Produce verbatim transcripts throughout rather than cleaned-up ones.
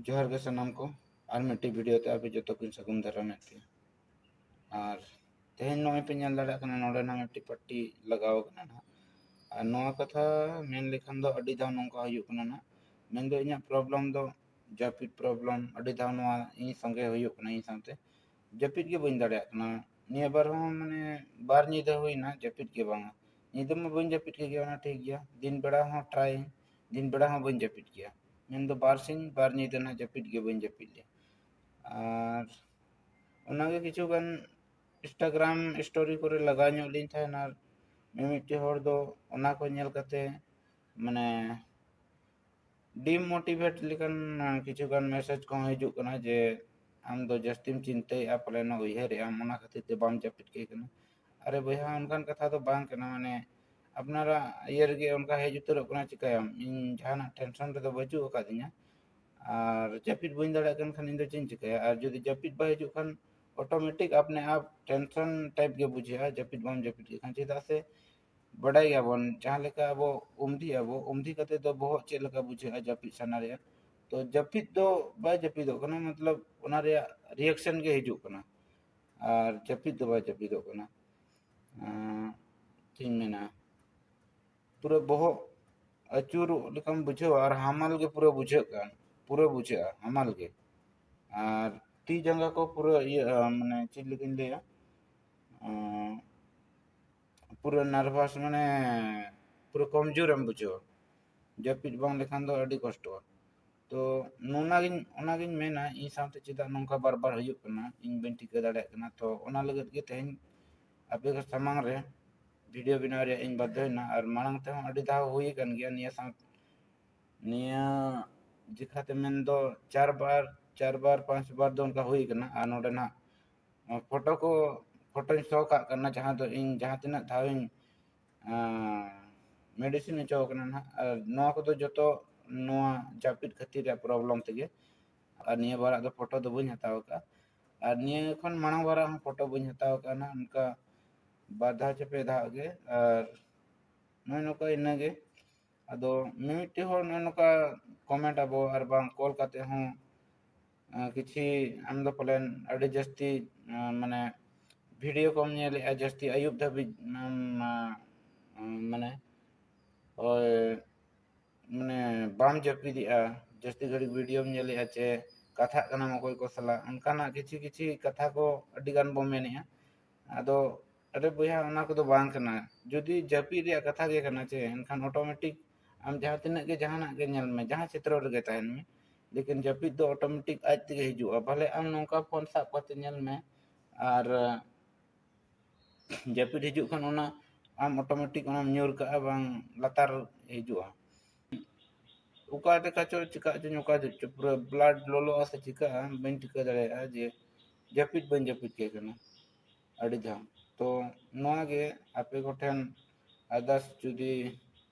ᱡᱚᱦᱟᱨ ᱜᱮ ᱥᱟᱱᱟᱢ ᱠᱚ, ᱟᱨ ᱢᱤᱫᱴᱤᱡ ᱵᱷᱤᱰᱤᱭᱳ ᱛᱮ ᱟᱯᱮ ᱡᱚᱛᱚ ᱠᱚᱧ ᱥᱟᱹᱜᱩᱱ ᱫᱟᱨᱟᱢᱮᱫ ᱯᱮᱭᱟ᱾ ᱟᱨ ᱛᱮᱦᱮᱧ ᱱᱚᱜᱼᱚᱭ ᱯᱮ ᱧᱮᱞ ᱫᱟᱲᱮᱭᱟᱜ ᱠᱟᱱᱟ, ᱱᱚᱰᱮ ᱱᱟᱜ ᱢᱤᱫᱴᱤᱡ ᱯᱟᱴᱴᱤ ᱞᱟᱜᱟᱣ ᱠᱟᱱᱟ ᱱᱟᱦᱟᱜ᱾ ᱟᱨ ᱱᱚᱣᱟ ᱠᱟᱛᱷᱟ ᱢᱮᱱ ᱞᱮᱠᱷᱟᱱ ᱫᱚ ᱟᱹᱰᱤ ᱫᱷᱟᱣ ᱱᱚᱝᱠᱟ ᱦᱩᱭᱩᱜ ᱠᱟᱱᱟ ᱱᱟᱦᱟᱜ, ᱢᱮᱱᱫᱚ ᱤᱧᱟᱹᱜ ᱯᱨᱚᱵᱞᱮᱢ ᱫᱚ ᱡᱟᱹᱯᱤᱫ ᱯᱨᱚᱵᱞᱮᱢ ᱟᱹᱰᱤ ᱫᱷᱟᱣ ᱱᱚᱣᱟ ᱤᱧ ᱥᱚᱸᱜᱮ ᱦᱩᱭᱩᱜ ᱠᱟᱱᱟ, ᱤᱧ ᱥᱟᱶᱛᱮ ᱡᱟᱹᱯᱤᱫ ᱜᱮ ᱵᱟᱹᱧ ᱫᱟᱲᱮᱭᱟᱜ ᱠᱟᱱᱟ᱾ ᱱᱤᱭᱟᱹ ᱵᱟᱨ ᱦᱚᱸ ᱢᱟᱱᱮ ᱵᱟᱨ ᱧᱤᱫᱟᱹ ᱦᱩᱭᱱᱟ ᱡᱟᱹᱯᱤᱫ ᱜᱮ ᱵᱟᱝᱟ᱾ ᱧᱤᱫᱟᱹ ᱢᱟ ᱵᱟᱹᱧ ᱡᱟᱹᱯᱤᱫ ᱠᱮᱫ ᱜᱮᱭᱟ, ᱚᱱᱟ ᱴᱷᱤᱠ ᱜᱮᱭᱟ, ᱫᱤᱱ ᱵᱮᱲᱟ ᱦᱚᱸ ᱴᱨᱟᱭ, ᱫᱤᱱ ᱵᱮᱲᱟ ᱦᱚᱸ ᱵᱟᱹᱧ ᱡᱟᱹᱯᱤᱫ ᱜᱮᱭᱟ, ᱢᱮᱱᱫᱚ ᱵᱟᱨ ᱥᱤᱧ ᱵᱟᱨ ᱧᱤᱫᱟᱹ ᱱᱟᱜ ᱡᱟᱹᱯᱤᱫ ᱜᱮ ᱵᱟᱹᱧ ᱡᱟᱹᱯᱤᱫ ᱞᱮᱫ᱾ ᱟᱨ ᱚᱱᱟᱜᱮ ᱠᱤᱪᱷᱩ ᱜᱟᱱ ᱤᱱᱥᱴᱟᱜᱨᱟᱢ ᱥᱴᱳᱨᱤ ᱠᱚᱨᱮ ᱞᱟᱜᱟᱣ ᱧᱚᱜ ᱞᱤᱧ ᱛᱟᱦᱮᱱᱟ, ᱟᱨ ᱢᱤᱢᱤᱫᱴᱤᱡ ᱦᱚᱲ ᱫᱚ ᱚᱱᱟ ᱠᱚ ᱧᱮᱞ ᱠᱟᱛᱮ ᱢᱟᱱᱮ ᱰᱤᱢᱳᱴᱤᱵᱷᱮᱴ ᱞᱮᱠᱟᱱ ᱠᱤᱪᱷᱩ ᱜᱟᱱ ᱢᱮᱥᱮᱡᱽ ᱠᱚᱦᱚᱸ ᱦᱤᱡᱩᱜ ᱠᱟᱱᱟ ᱡᱮ ᱟᱢ ᱫᱚ ᱡᱟᱹᱥᱛᱤᱢ ᱪᱤᱱᱛᱟᱹᱭᱮᱫᱼᱟ, ᱯᱟᱞᱮᱱ ᱩᱭᱦᱟᱹᱨᱮᱫ ᱟᱢ, ᱚᱱᱟ ᱠᱷᱟᱹᱛᱤᱨ ᱛᱮ ᱵᱟᱢ ᱡᱟᱹᱯᱤᱫ ᱠᱮᱫ ᱠᱟᱱᱟ᱾ ᱟᱨᱮ ᱵᱚᱭᱦᱟ, ᱚᱱᱠᱟᱱ ᱠᱟᱛᱷᱟ ᱫᱚ ᱵᱟᱝ ᱠᱟᱱᱟ, ᱢᱟᱱᱮ ᱟᱯᱱᱟᱨᱟᱜ ᱤᱭᱟᱹ ᱨᱮᱜᱮ ᱚᱱᱠᱟ ᱦᱮᱡ ᱩᱛᱟᱹᱨᱚᱜ ᱠᱟᱱᱟ, ᱪᱤᱠᱟᱹᱭᱟᱢ? ᱤᱧ ᱡᱟᱦᱟᱱᱟᱜ ᱴᱮᱱᱥᱚᱱ ᱨᱮᱫᱚ ᱵᱟᱹᱪᱩᱜ ᱟᱠᱟᱫᱤᱧᱟ, ᱟᱨ ᱡᱟᱹᱯᱤᱫ ᱵᱟᱹᱧ ᱫᱟᱲᱮᱭᱟᱜ ᱠᱟᱱ ᱠᱷᱟᱱ ᱤᱧ ᱫᱚ ᱪᱮᱫ ᱤᱧ ᱪᱤᱠᱟᱹᱭᱟ? ᱟᱨ ᱡᱩᱫᱤ ᱡᱟᱹᱯᱤᱫ ᱵᱟᱭ ᱦᱤᱡᱩᱜ ᱠᱷᱟᱱ ᱚᱴᱳᱢᱮᱴᱤᱠ ᱟᱯᱱᱮ ᱟᱯ ᱴᱮᱱᱥᱚᱱ ᱴᱟᱭᱤᱯ ᱜᱮ ᱵᱩᱡᱷᱟᱹᱜᱼᱟ ᱡᱟᱹᱯᱤᱫ ᱵᱟᱢ ᱡᱟᱹᱯᱤᱫ ᱠᱮᱫ ᱠᱷᱟᱱ, ᱪᱮᱫᱟᱜ ᱥᱮ ᱵᱟᱰᱟᱭ ᱜᱮᱭᱟᱵᱚᱱ ᱡᱟᱦᱟᱸ ᱞᱮᱠᱟ ᱟᱵᱚ ᱩᱢᱫᱷᱤ ᱟᱵᱚ, ᱩᱢᱫᱷᱤ ᱠᱟᱛᱮ ᱫᱚ ᱵᱚᱦᱚᱜ ᱪᱮᱫ ᱞᱮᱠᱟ ᱵᱩᱡᱷᱟᱹᱜᱼᱟ ᱡᱟᱹᱯᱤᱫ ᱥᱟᱱᱟ ᱨᱮᱭᱟᱜ, ᱛᱚ ᱡᱟᱹᱯᱤᱫ ᱫᱚ ᱵᱟᱭ ᱡᱟᱹᱯᱤᱫᱚᱜ ᱠᱟᱱᱟ, ᱢᱚᱛᱞᱚᱵ ᱚᱱᱟ ᱨᱮᱭᱟᱜ ᱨᱤᱭᱮᱠᱥᱚᱱ ᱜᱮ ᱦᱤᱡᱩᱜ ᱠᱟᱱᱟ, ᱟᱨ ᱡᱟᱹᱯᱤᱫ ᱫᱚ ᱵᱟᱭ ᱡᱟᱹᱯᱤᱫᱚᱜ ᱠᱟᱱᱟ᱾ ᱟᱸ, ᱪᱮᱫ ᱤᱧ ᱢᱮᱱᱟ, ᱯᱩᱨᱟᱹ ᱵᱚᱦᱚᱜ ᱟᱹᱪᱩᱨᱚᱜ ᱞᱮᱠᱟᱢ ᱵᱩᱡᱷᱟᱹᱣᱟ ᱟᱨ ᱦᱟᱢᱟᱞ ᱜᱮ ᱯᱩᱨᱟᱹ ᱵᱩᱡᱷᱟᱹᱜ ᱠᱟᱱ, ᱯᱩᱨᱟᱹ ᱵᱩᱡᱷᱟᱹᱜᱼᱟ ᱦᱟᱢᱟᱞ ᱜᱮ᱾ ᱟᱨ ᱛᱤ ᱡᱟᱸᱜᱟ ᱠᱚ ᱯᱩᱨᱟᱹ ᱤᱭᱟᱹᱜᱼᱟ, ᱢᱟᱱᱮ ᱪᱮᱫ ᱞᱮᱠᱟᱧ ᱞᱟᱹᱭᱟ, ᱟᱸ, ᱯᱩᱨᱟᱹ ᱱᱟᱨᱵᱷᱟᱥ, ᱢᱟᱱᱮ ᱯᱩᱨᱟᱹ ᱠᱚᱢᱡᱳᱨᱮᱢ ᱵᱩᱡᱷᱟᱹᱣᱟ᱾ ᱡᱟᱹᱯᱤᱫ ᱵᱟᱝ ᱞᱮᱠᱷᱟᱱ ᱫᱚ ᱟᱹᱰᱤ ᱠᱚᱥᱴᱚᱜᱼᱟ᱾ ᱛᱚ ᱱᱚᱣᱟᱜᱤᱧ, ᱚᱱᱟᱜᱤᱧ ᱢᱮᱱᱟ, ᱤᱧ ᱥᱟᱶᱛᱮ ᱪᱮᱫᱟᱜ ᱱᱚᱝᱠᱟ ᱵᱟᱨ ᱵᱟᱨ ᱦᱩᱭᱩᱜ ᱠᱟᱱᱟ, ᱤᱧ ᱵᱟᱹᱧ ᱴᱷᱤᱠᱟᱹ ᱫᱟᱲᱮᱭᱟᱜ ᱠᱟᱱᱟ᱾ ᱛᱚ ᱚᱱᱟ ᱞᱟᱹᱜᱤᱫ ᱜᱮ ᱛᱮᱦᱮᱧ ᱟᱯᱮ ᱠᱚ ᱥᱟᱢᱟᱝ ᱨᱮ ᱵᱷᱤᱰᱤᱭᱳ ᱵᱮᱱᱟᱣ ᱨᱮᱭᱟᱜ ᱤᱧ ᱵᱟᱫᱽᱫᱷᱚᱭᱮᱱᱟ᱾ ᱟᱨ ᱢᱟᱲᱟᱝ ᱛᱮᱦᱚᱸ ᱟᱹᱰᱤ ᱫᱷᱟᱣ ᱦᱩᱭ ᱟᱠᱟᱱ ᱜᱮᱭᱟ, ᱱᱤᱭᱟᱹ ᱥᱟᱶ, ᱱᱤᱭᱟᱹ ᱡᱮᱠᱷᱟᱛᱮ ᱢᱮᱱᱫᱚ ᱪᱟᱨ ᱵᱟᱨ, ᱪᱟᱨ ᱵᱟᱨ, ᱯᱟᱸᱪ ᱵᱟᱨ ᱫᱚ ᱚᱱᱠᱟ ᱦᱩᱭ ᱟᱠᱟᱱᱟ᱾ ᱟᱨ ᱱᱚᱰᱮ ᱱᱟᱜ ᱯᱷᱳᱴᱳ ᱠᱚ, ᱯᱷᱳᱴᱳᱧ ᱥᱳ ᱠᱟᱜ ᱠᱟᱱᱟ, ᱡᱟᱦᱟᱸ ᱫᱚ ᱤᱧ ᱡᱟᱦᱟᱸ ᱛᱤᱱᱟᱹᱜ ᱫᱷᱟᱣ ᱤᱧ, ᱟᱸ, ᱢᱮᱰᱤᱥᱤᱱ ᱦᱚᱪᱚ ᱠᱟᱱᱟ ᱱᱟᱦᱟᱜ᱾ ᱟᱨ ᱱᱚᱣᱟ ᱠᱚᱫᱚ ᱡᱚᱛᱚ ᱱᱚᱣᱟ ᱡᱟᱹᱯᱤᱫ ᱠᱷᱟᱹᱛᱤᱨ ᱨᱮᱭᱟᱜ ᱯᱨᱚᱵᱞᱮᱢ ᱛᱮᱜᱮ᱾ ᱟᱨ ᱱᱤᱭᱟᱹ ᱵᱟᱨᱟᱜ ᱫᱚ ᱯᱷᱳᱴᱳ ᱫᱚ ᱵᱟᱹᱧ ᱦᱟᱛᱟᱣ ᱟᱠᱟᱫᱼᱟ, ᱟᱨ ᱱᱤᱭᱟᱹ ᱠᱷᱚᱱ ᱢᱟᱲᱟᱝ ᱵᱟᱨᱟᱜ ᱦᱚᱸ ᱯᱷᱳᱴᱳ ᱵᱟᱹᱧ ᱦᱟᱛᱟᱣ ᱟᱠᱟᱫᱼᱟ ᱱᱟᱦᱟᱜ, ᱚᱱᱠᱟ ᱵᱟᱨ ᱫᱷᱟᱣ ᱪᱮ ᱯᱮ ᱫᱷᱟᱣ ᱜᱮ᱾ ᱟᱨ ᱱᱚᱜᱼᱚᱭ ᱱᱚᱝᱠᱟ ᱤᱱᱟᱹᱜᱮ᱾ ᱟᱫᱚ ᱢᱤᱢᱤᱫᱴᱤᱡ ᱦᱚᱲ ᱱᱚᱜᱼᱚᱭ ᱱᱚᱝᱠᱟ ᱠᱚᱢᱮᱱᱴ ᱟᱵᱚ, ᱟᱨ ᱵᱟᱝ ᱠᱚᱞ ᱠᱟᱛᱮ ᱦᱚᱸ ᱟᱸ, ᱠᱤᱪᱷᱤ ᱟᱢ ᱫᱚ ᱯᱟᱞᱮᱱ ᱟᱹᱰᱤ ᱡᱟᱹᱥᱛᱤ, ᱟᱸ, ᱢᱟᱱᱮ ᱵᱷᱤᱰᱤᱭᱳ ᱠᱚᱢ ᱧᱮᱞᱮᱜᱼᱟ, ᱡᱟᱹᱥᱛᱤ ᱟᱹᱭᱩᱵ ᱫᱷᱟᱹᱵᱤᱡ, ᱟᱢ, ᱟᱸ, ᱢᱟᱱᱮ, ᱳᱭ, ᱢᱟᱱᱮ ᱵᱟᱢ ᱡᱟᱹᱯᱤᱫᱮᱜᱼᱟ, ᱡᱟᱹᱥᱛᱤ ᱜᱷᱟᱹᱲᱤᱡ ᱵᱷᱤᱰᱤᱭᱳᱢ ᱧᱮᱞᱮᱜᱼᱟ, ᱪᱮ ᱠᱟᱛᱷᱟᱜ ᱠᱟᱱᱟᱢ ᱚᱠᱚᱭ ᱠᱚ ᱥᱟᱞᱟᱜ, ᱚᱱᱠᱟᱱᱟᱜ ᱠᱤᱪᱷᱤ ᱠᱤᱪᱷᱤ ᱠᱟᱛᱷᱟ ᱠᱚ ᱟᱹᱰᱤ ᱜᱟᱱ ᱵᱚ ᱢᱮᱱᱮᱜᱼᱟ᱾ ᱟᱫᱚ ᱟᱨᱮ ᱵᱚᱭᱦᱟ, ᱚᱱᱟ ᱠᱚᱫᱚ ᱵᱟᱝ ᱠᱟᱱᱟ᱾ ᱡᱩᱫᱤ ᱡᱟᱹᱯᱤᱫ ᱨᱮᱭᱟᱜ ᱠᱟᱛᱷᱟ ᱜᱮ ᱠᱟᱱᱟ ᱪᱮ, ᱮᱱᱠᱷᱟᱱ ᱚᱴᱳᱢᱮᱴᱤᱠ ᱟᱢ ᱡᱟᱦᱟᱸ ᱛᱤᱱᱟᱹᱜ ᱜᱮ ᱡᱟᱦᱟᱱᱟᱜ ᱜᱮ ᱧᱮᱞ ᱢᱮ, ᱡᱟᱦᱟᱸ ᱪᱷᱮᱛᱨᱚ ᱨᱮᱜᱮ ᱛᱟᱦᱮᱱ ᱢᱮ, ᱞᱮᱠᱤᱱ ᱡᱟᱹᱯᱤᱫ ᱫᱚ ᱚᱴᱳᱢᱮᱴᱤᱠ ᱟᱡ ᱛᱮᱜᱮ ᱦᱤᱡᱩᱜᱼᱟ᱾ ᱵᱷᱟᱞᱮ ᱟᱢ ᱱᱚᱝᱠᱟ ᱯᱷᱳᱱ ᱥᱟᱵ ᱠᱟᱛᱮ ᱧᱮᱞ ᱢᱮ, ᱟᱨ ᱡᱟᱹᱯᱤᱫ ᱦᱤᱡᱩᱜ ᱠᱷᱟᱱ ᱚᱱᱟ ᱟᱢ ᱚᱴᱳᱢᱮᱴᱤᱠ ᱚᱱᱟᱢ ᱧᱩᱨ ᱠᱟᱜᱼᱟ, ᱵᱟᱝ ᱞᱟᱛᱟᱨ ᱦᱤᱡᱩᱜᱼᱟ᱾ ᱚᱠᱟ ᱞᱮᱠᱟ ᱪᱚ ᱪᱤᱠᱟᱹᱜ ᱪᱚᱧ, ᱚᱠᱟ ᱪᱚ ᱯᱩᱨᱟᱹ ᱵᱞᱟᱰ ᱞᱚᱞᱚᱜᱼᱟ ᱥᱮ ᱪᱤᱠᱟᱹᱜᱼᱟ, ᱵᱟᱹᱧ ᱴᱷᱤᱠᱟᱹ ᱫᱟᱲᱮᱭᱟᱜᱼᱟ ᱡᱮ ᱡᱟᱹᱯᱤᱫ ᱵᱟᱹᱧ ᱡᱟᱹᱯᱤᱫ ᱠᱮᱫ ᱠᱟᱱᱟ ᱟᱹᱰᱤ ᱫᱷᱟᱣ᱾ ᱛᱚ ᱱᱚᱣᱟ ᱜᱮ ᱟᱯᱮ ᱠᱚᱴᱷᱮᱱ ᱟᱨᱫᱟᱥ, ᱡᱩᱫᱤ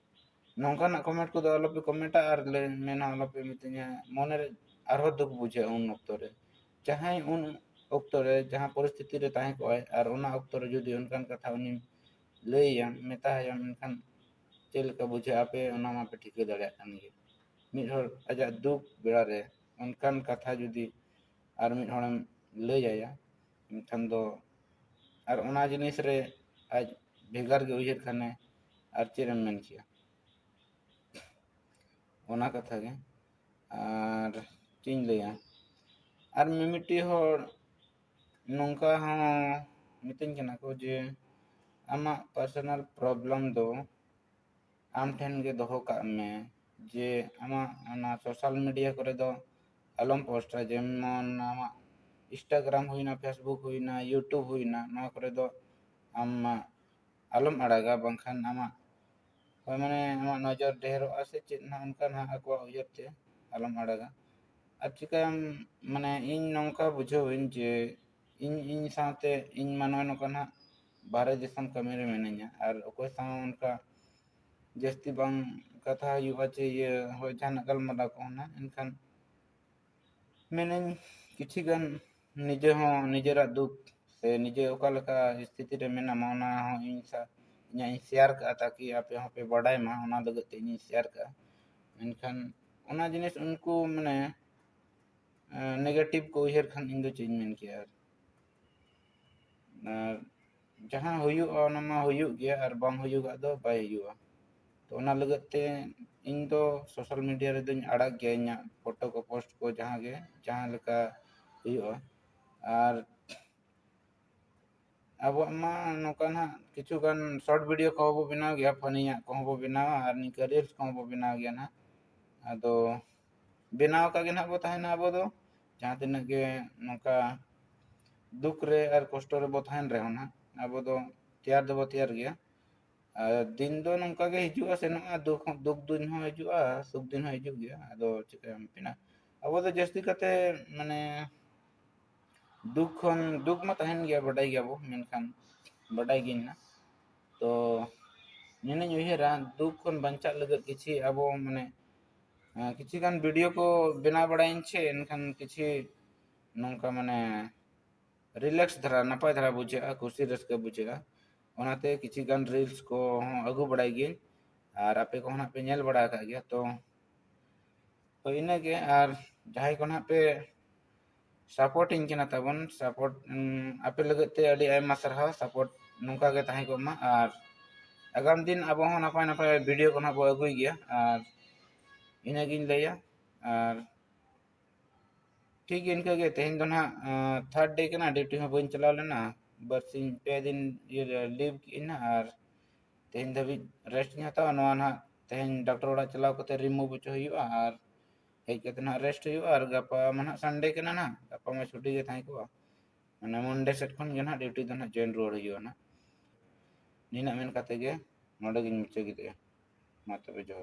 ᱱᱚᱝᱠᱟᱱᱟᱜ ᱠᱚᱢᱮᱱᱴ ᱠᱚᱫᱚ ᱟᱞᱚᱯᱮ ᱠᱚᱢᱮᱱᱴᱟ, ᱟᱨ ᱞᱮ ᱢᱮᱱᱟ ᱟᱞᱚᱯᱮ ᱢᱤᱛᱟᱹᱧᱟ, ᱢᱚᱱᱮᱨᱮ ᱟᱨᱦᱚᱸ ᱫᱩᱠ ᱵᱩᱡᱷᱟᱹᱜᱼᱟ ᱩᱱ ᱚᱠᱛᱚ ᱨᱮ᱾ ᱡᱟᱦᱟᱸᱭ ᱩᱱ ᱚᱠᱛᱚ ᱨᱮ ᱡᱟᱦᱟᱸ ᱯᱚᱨᱤᱥᱛᱷᱤᱛᱤ ᱨᱮ ᱛᱟᱦᱮᱸ ᱠᱚᱜᱼᱟᱭ ᱟᱨ ᱚᱱᱟ ᱚᱠᱛᱚ ᱨᱮ ᱡᱩᱫᱤ ᱚᱱᱠᱟᱱ ᱠᱟᱛᱷᱟ ᱩᱱᱤᱢ ᱞᱟᱹᱭᱟᱭᱟᱢ, ᱢᱮᱛᱟᱭᱟᱢ, ᱮᱱᱠᱷᱟᱱ ᱪᱮᱫ ᱞᱮᱠᱟ ᱵᱩᱡᱷᱟᱹᱜᱼᱟ ᱟᱯᱮ ᱚᱱᱟ ᱢᱟᱯᱮ ᱴᱷᱤᱠᱟᱹ ᱫᱟᱲᱮᱭᱟᱜ ᱠᱟᱱ ᱜᱮ᱾ ᱢᱤᱫ ᱦᱚᱲ ᱟᱡᱟᱜ ᱫᱩᱠ ᱵᱮᱲᱟ ᱨᱮ ᱚᱱᱠᱟᱱ ᱠᱟᱛᱷᱟ ᱡᱩᱫᱤ ᱟᱨ ᱢᱤᱫ ᱦᱚᱲᱮᱢ ᱞᱟᱹᱭ ᱟᱭᱟ, ᱮᱱᱠᱷᱟᱱ ᱫᱚ ᱟᱨ ᱚᱱᱟ ᱡᱤᱱᱤᱥ ᱨᱮ ᱟᱡ ᱵᱷᱮᱜᱟᱨ ᱜᱮ ᱩᱭᱦᱟᱹᱨ ᱠᱷᱟᱱᱮ ᱟᱨ ᱪᱮᱫ ᱮᱢ ᱢᱮᱱ ᱠᱮᱭᱟ? ᱚᱱᱟ ᱠᱟᱛᱷᱟ ᱜᱮ᱾ ᱟᱨ ᱪᱮᱫ ᱤᱧ ᱞᱟᱹᱭᱟ, ᱟᱨ ᱢᱤᱢᱤᱫᱴᱤᱡ ᱦᱚᱲ ᱱᱚᱝᱠᱟ ᱦᱚᱸ ᱢᱤᱛᱟᱹᱧ ᱠᱟᱱᱟ ᱠᱚ ᱡᱮ ᱟᱢᱟᱜ ᱯᱟᱨᱥᱚᱱᱟᱞ ᱯᱨᱚᱵᱞᱮᱢ ᱫᱚ ᱟᱢ ᱴᱷᱮᱱ ᱜᱮ ᱫᱚᱦᱚ ᱠᱟᱜ ᱢᱮ, ᱡᱮ ᱟᱢᱟᱜ ᱚᱱᱟ ᱥᱳᱥᱟᱞ ᱢᱤᱰᱤᱭᱟ ᱠᱚᱨᱮ ᱫᱚ ᱟᱞᱚᱢ ᱯᱳᱥᱴᱟ, ᱡᱮᱢᱚᱱ ᱟᱢᱟᱜ ᱤᱱᱥᱴᱟᱜᱨᱟᱢ ᱦᱩᱭᱱᱟ, ᱯᱷᱮᱥᱵᱩᱠ ᱦᱩᱭᱱᱟ, ᱭᱩᱴᱩᱵᱽ ᱦᱩᱭᱱᱟ, ᱱᱚᱣᱟ ᱠᱚᱨᱮ ᱫᱚ ᱟᱢ ᱟᱞᱚᱢ ᱟᱲᱟᱜᱟ, ᱵᱟᱝᱠᱷᱟᱱ ᱟᱢᱟᱜ ᱦᱳᱭ, ᱢᱟᱱᱮ ᱟᱢᱟᱜ ᱱᱚᱡᱚᱨ ᱰᱷᱮᱨᱚᱜᱼᱟ ᱥᱮ ᱪᱮᱫ ᱱᱟᱦᱟᱜ, ᱚᱱᱠᱟ ᱱᱟᱦᱟᱜ ᱟᱠᱚᱣᱟᱜ ᱩᱭᱦᱟᱹᱨ ᱛᱮ ᱟᱞᱚᱢ ᱟᱲᱟᱜᱟ᱾ ᱟᱨ ᱪᱤᱠᱟᱹᱭᱟᱢ, ᱢᱟᱱᱮ ᱤᱧ ᱱᱚᱝᱠᱟ ᱵᱩᱡᱷᱟᱹᱣᱟᱹᱧ ᱡᱮ ᱤᱧ, ᱤᱧ ᱥᱟᱶᱛᱮ ᱤᱧ ᱢᱟ ᱱᱚᱜᱼᱚᱭ ᱱᱚᱝᱠᱟ ᱱᱟᱦᱟᱜ ᱵᱟᱦᱨᱮ ᱫᱤᱥᱚᱢ ᱠᱟᱹᱢᱤ ᱨᱮ ᱢᱤᱱᱟᱹᱧᱟ, ᱟᱨ ᱚᱠᱚᱭ ᱥᱟᱶ ᱚᱱᱠᱟ ᱡᱟᱹᱥᱛᱤ ᱵᱟᱝ ᱠᱟᱛᱷᱟ ᱦᱩᱭᱩᱜᱼᱟ ᱪᱮ ᱤᱭᱟᱹ, ᱦᱳᱭ, ᱡᱟᱦᱟᱱᱟᱜ ᱜᱟᱞᱢᱟᱨᱟᱣ ᱠᱚᱦᱚᱸ ᱱᱟᱦᱟᱜ, ᱮᱱᱠᱷᱟᱱ ᱢᱮᱱᱟᱹᱧ ᱠᱤᱪᱷᱤ ᱜᱟᱱ ᱱᱤᱡᱮ ᱦᱚᱸ ᱱᱤᱡᱮᱨᱟᱜ ᱫᱩᱠ ᱥᱮ ᱱᱤᱡᱮ ᱚᱠᱟ ᱞᱮᱠᱟ ᱥᱛᱷᱤᱛᱤ ᱨᱮ ᱢᱮᱱᱟᱢᱟ, ᱚᱱᱟ ᱦᱚᱸ ᱤᱧ ᱥᱟ-, ᱤᱧᱟᱹᱜ ᱤᱧ ᱥᱮᱭᱟᱨ ᱠᱟᱜᱼᱟ, ᱛᱟᱠᱤ ᱟᱯᱮ ᱦᱚᱸᱯᱮ ᱵᱟᱰᱟᱭ ᱢᱟ, ᱚᱱᱟ ᱞᱟᱹᱜᱤᱫ ᱛᱮ ᱤᱧᱤᱧ ᱥᱮᱭᱟᱨ ᱠᱟᱜᱼᱟ᱾ ᱢᱮᱱᱠᱷᱟᱱ ᱚᱱᱟ ᱡᱤᱱᱤᱥ ᱩᱱᱠᱩ ᱢᱟᱱᱮ ᱱᱮᱜᱮᱴᱤᱵᱷ ᱠᱚ ᱩᱭᱦᱟᱹᱨ ᱠᱷᱟᱱ ᱤᱧ ᱫᱚ ᱪᱮᱫ ᱤᱧ ᱢᱮᱱ ᱠᱮᱭᱟ᱾ ᱟᱨ ᱟᱨ ᱡᱟᱦᱟᱸ ᱦᱩᱭᱩᱜᱼᱟ ᱚᱱᱟ ᱢᱟ ᱦᱩᱭᱩᱜ ᱜᱮᱭᱟ, ᱟᱨ ᱵᱟᱝ ᱦᱩᱭᱩᱜᱟᱜ ᱫᱚ ᱵᱟᱭ ᱦᱩᱭᱩᱜᱼᱟ᱾ ᱛᱚ ᱚᱱᱟ ᱞᱟᱹᱜᱤᱫ ᱛᱮ ᱤᱧ ᱫᱚ ᱥᱳᱥᱟᱞ ᱢᱤᱰᱤᱭᱟ ᱨᱮᱫᱚᱧ ᱟᱲᱟᱜ ᱜᱮᱭᱟ ᱤᱧᱟᱹᱜ ᱯᱷᱳᱴᱳ ᱠᱚ, ᱯᱳᱥᱴ ᱠᱚ, ᱡᱟᱦᱟᱸ ᱜᱮ ᱡᱟᱦᱟᱸ ᱞᱮᱠᱟ ᱦᱩᱭᱩᱜᱼᱟ᱾ ᱟᱨ ᱟᱵᱚᱣᱟᱜ ᱢᱟ ᱱᱚᱝᱠᱟ ᱱᱟᱦᱟᱜ ᱠᱤᱪᱷᱩ ᱜᱟᱱ ᱥᱚᱨᱴ ᱵᱷᱤᱰᱤᱭᱳ ᱠᱚᱦᱚᱸ ᱵᱚ ᱵᱮᱱᱟᱣ ᱜᱮᱭᱟ, ᱯᱷᱟᱱᱤᱭᱟᱜ ᱠᱚᱦᱚᱸ ᱵᱚ ᱵᱮᱱᱟᱣᱟ, ᱟᱨ ᱱᱤᱝᱠᱟᱹ ᱨᱤᱞᱥ ᱠᱚᱦᱚᱸ ᱵᱚ ᱵᱮᱱᱟᱣ ᱜᱮᱭᱟ ᱱᱟᱦᱟᱜ᱾ ᱟᱫᱚ ᱵᱮᱱᱟᱣ ᱟᱠᱟᱫ ᱜᱮ ᱱᱟᱦᱟᱜ ᱵᱚ ᱛᱟᱦᱮᱱᱟ ᱟᱵᱚ ᱫᱚ, ᱡᱟᱦᱟᱸ ᱛᱤᱱᱟᱹᱜ ᱜᱮ ᱱᱚᱝᱠᱟ ᱫᱩᱠ ᱨᱮ ᱟᱨ ᱠᱚᱥᱴᱚ ᱨᱮᱵᱚ ᱛᱟᱦᱮᱱ ᱨᱮᱦᱚᱸ ᱱᱟᱦᱟᱜ, ᱟᱵᱚ ᱫᱚ ᱛᱮᱭᱟᱨ ᱫᱚᱵᱚ ᱛᱮᱭᱟᱨ ᱜᱮᱭᱟ᱾ ᱟᱨ ᱫᱤᱱ ᱫᱚ ᱱᱚᱝᱠᱟ ᱜᱮ ᱦᱤᱡᱩᱜᱼᱟ ᱥᱮᱱᱚᱜᱼᱟ, ᱫᱩᱠ ᱦᱚᱸ, ᱫᱩᱠ ᱫᱤᱱ ᱦᱚᱸ ᱦᱤᱡᱩᱜᱼᱟ, ᱥᱩᱠ ᱫᱤᱱ ᱦᱚᱸ ᱦᱤᱡᱩᱜ ᱜᱮᱭᱟ᱾ ᱟᱫᱚ ᱪᱤᱠᱟᱹᱭᱟᱢ ᱯᱮᱱᱟ, ᱟᱵᱚ ᱫᱚ ᱡᱟᱹᱥᱛᱤ ᱠᱟᱛᱮ ᱢᱟᱱᱮ ᱫᱩᱠ ᱠᱷᱚᱱ, ᱫᱩᱠ ᱢᱟ ᱛᱟᱦᱮᱱ ᱜᱮᱭᱟ, ᱵᱟᱰᱟᱭ ᱜᱮᱭᱟᱵᱚ, ᱢᱮᱱᱠᱷᱟᱱ ᱵᱟᱰᱟᱭ ᱜᱮᱭᱟᱧ ᱱᱟᱜ᱾ ᱛᱚ ᱱᱤᱭᱟᱹᱧ ᱩᱭᱦᱟᱹᱨᱟ, ᱫᱩᱠ ᱠᱷᱚᱱ ᱵᱟᱧᱪᱟᱜ ᱞᱟᱹᱜᱤᱫ ᱠᱤᱪᱷᱤ ᱟᱵᱚ ᱢᱟᱱᱮ ᱟᱸ, ᱠᱤᱪᱷᱤ ᱜᱟᱱ ᱵᱷᱤᱰᱤᱭᱳ ᱠᱚ ᱵᱮᱱᱟᱣ ᱵᱟᱲᱟᱭᱟᱹᱧ ᱪᱮ, ᱮᱱᱠᱷᱟᱱ ᱠᱤᱪᱷᱤ ᱱᱚᱝᱠᱟ ᱢᱟᱱᱮ ᱨᱤᱞᱮᱠᱥ ᱫᱷᱟᱨᱟ, ᱱᱟᱯᱟᱭ ᱫᱷᱟᱨᱟ ᱵᱩᱡᱷᱟᱹᱜᱼᱟ, ᱠᱩᱥᱤ ᱨᱟᱹᱥᱠᱟᱹ ᱵᱩᱡᱷᱟᱹᱜᱼᱟ᱾ ᱚᱱᱟᱛᱮ ᱠᱤᱪᱷᱤ ᱜᱟᱱ ᱨᱤᱞᱥ ᱠᱚᱦᱚᱸ ᱟᱹᱜᱩ ᱵᱟᱲᱟᱭ ᱜᱤᱭᱟᱹᱧ, ᱟᱨ ᱟᱯᱮ ᱠᱚᱦᱚᱸ ᱱᱟᱜ ᱯᱮ ᱧᱮᱞ ᱵᱟᱲᱟ ᱟᱠᱟᱫ ᱜᱮᱭᱟ᱾ ᱛᱚ ᱦᱳᱭ, ᱤᱱᱟᱹᱜᱮ᱾ ᱟᱨ ᱡᱟᱦᱟᱸᱭ ᱠᱚ ᱱᱟᱜ ᱯᱮ ᱥᱟᱯᱳᱨᱴᱤᱧ ᱠᱟᱱᱟ ᱛᱟᱵᱚᱱ, ᱥᱟᱯᱳᱨᱴ, ᱩᱸ, ᱟᱯᱮ ᱞᱟᱹᱜᱤᱫ ᱛᱮ ᱟᱹᱰᱤ ᱟᱭᱢᱟ ᱥᱟᱨᱦᱟᱣ᱾ ᱥᱟᱯᱳᱨᱴ ᱱᱚᱝᱠᱟ ᱜᱮ ᱛᱟᱦᱮᱸ ᱠᱚᱜ ᱢᱟ, ᱟᱨ ᱟᱜᱟᱢ ᱫᱤᱱ ᱟᱵᱚ ᱦᱚᱸ ᱱᱟᱯᱟᱭ ᱱᱟᱯᱟᱭ ᱵᱷᱤᱰᱤᱭᱳ ᱠᱚ ᱱᱟᱜ ᱵᱚ ᱟᱹᱜᱩᱭ ᱜᱮᱭᱟ᱾ ᱟᱨ ᱤᱱᱟᱹᱜᱤᱧ ᱞᱟᱹᱭᱟ᱾ ᱟᱨ ᱴᱷᱤᱠ ᱜᱮᱭᱟ, ᱤᱱᱠᱟᱹ ᱜᱮ᱾ ᱛᱮᱦᱮᱧ ᱫᱚ ᱱᱟᱦᱟᱜ, ᱟᱸ, ᱛᱷᱟᱨᱰ ᱰᱮ ᱠᱟᱱᱟ, ᱰᱤᱭᱩᱴᱤ ᱦᱚᱸ ᱵᱟᱹᱧ ᱪᱟᱞᱟᱣ ᱞᱮᱱᱟ᱾ ᱵᱟᱨᱥᱤᱧ ᱯᱮ ᱫᱤᱱ ᱤᱭᱟᱹ ᱞᱤᱵᱷ ᱠᱮᱫᱟᱹᱧ ᱱᱟᱦᱟᱜ, ᱟᱨ ᱛᱮᱦᱮᱧ ᱫᱷᱟᱹᱵᱤᱡ ᱨᱮᱥᱴ ᱤᱧ ᱦᱟᱛᱟᱣᱟ᱾ ᱱᱚᱣᱟ ᱱᱟᱦᱟᱜ ᱛᱮᱦᱮᱧ ᱰᱟᱠᱴᱚᱨ ᱚᱲᱟᱜ ᱪᱟᱞᱟᱣ ᱠᱟᱛᱮ ᱨᱤᱢᱩᱵᱷ ᱦᱚᱪᱚ ᱦᱩᱭᱩᱜᱼᱟ, ᱟᱨ ᱦᱮᱡ ᱠᱟᱛᱮ ᱱᱟᱦᱟᱜ ᱨᱮᱥᱴ ᱦᱩᱭᱩᱜᱼᱟ᱾ ᱟᱨ ᱜᱟᱯᱟ ᱢᱟ ᱱᱟᱦᱟᱜ ᱥᱟᱱᱰᱮ ᱠᱟᱱᱟ ᱱᱟᱦᱟᱜ, ᱜᱟᱯᱟ ᱢᱟ ᱪᱷᱩᱴᱤ ᱜᱮ ᱛᱟᱦᱮᱸ ᱠᱚᱜᱼᱟ, ᱢᱟᱱᱮ ᱢᱚᱱᱰᱮ ᱥᱮᱫ ᱠᱷᱚᱱ ᱜᱮ ᱱᱟᱦᱟᱜ ᱰᱤᱭᱩᱴᱤ ᱫᱚ ᱱᱟᱦᱟᱜ ᱡᱚᱭᱮᱱ ᱨᱩᱣᱟᱹᱲ ᱦᱩᱭᱩᱜᱼᱟ ᱱᱟᱦᱟᱜ᱾ ᱱᱤᱱᱟᱹᱜ ᱢᱮᱱ ᱠᱟᱛᱮ ᱜᱮ ᱱᱚᱰᱮ ᱜᱤᱧ ᱢᱩᱪᱟᱹᱫ ᱮᱫᱟ᱾ ᱢᱟ ᱛᱚᱵᱮ ᱡᱚᱦᱟᱨ᱾